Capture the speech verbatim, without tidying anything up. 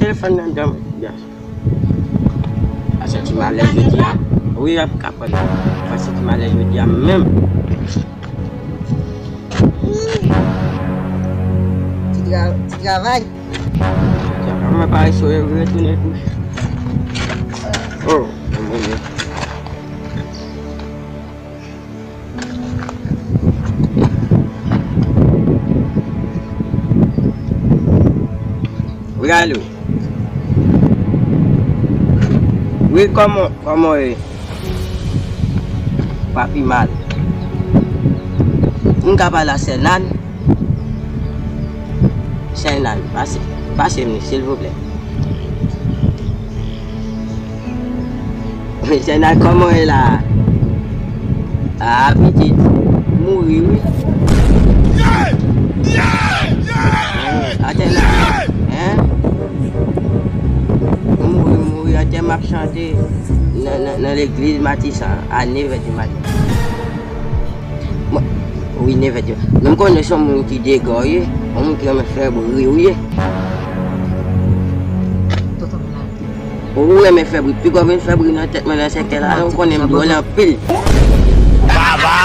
Telefòn nan dan mwen. Yes. Pa santi m alèz jodi a. Wi, ap kapab. Pa santi m alèz jodi a menm. Ti tra- ti travay. Mwen pa eseye retounen kouche. Oh, mon Dieu. Wi, alo. Wi, kòman, kòman w ye? Pa pi mal. M ka pale a Sè Nan? Sè Nan, pase, pase m li, silvouplè. Sè Nan, kòman w ye la? Ah, pitit, mouri, wi. Atè la, hein? Mouri, mouri, atè m ap chante nan, nan, nan legliz Matisan a nevè di maten. Mwen, wi, nevè di maten. Men m konnen se yon moun ki dega w ye, yon moun ki renmen fè bri w ye. Ou renmen fè bri, piga w vin fè bri nan tèt mwen nan sèkè la, ou konnen m dwòl anpil. Baba!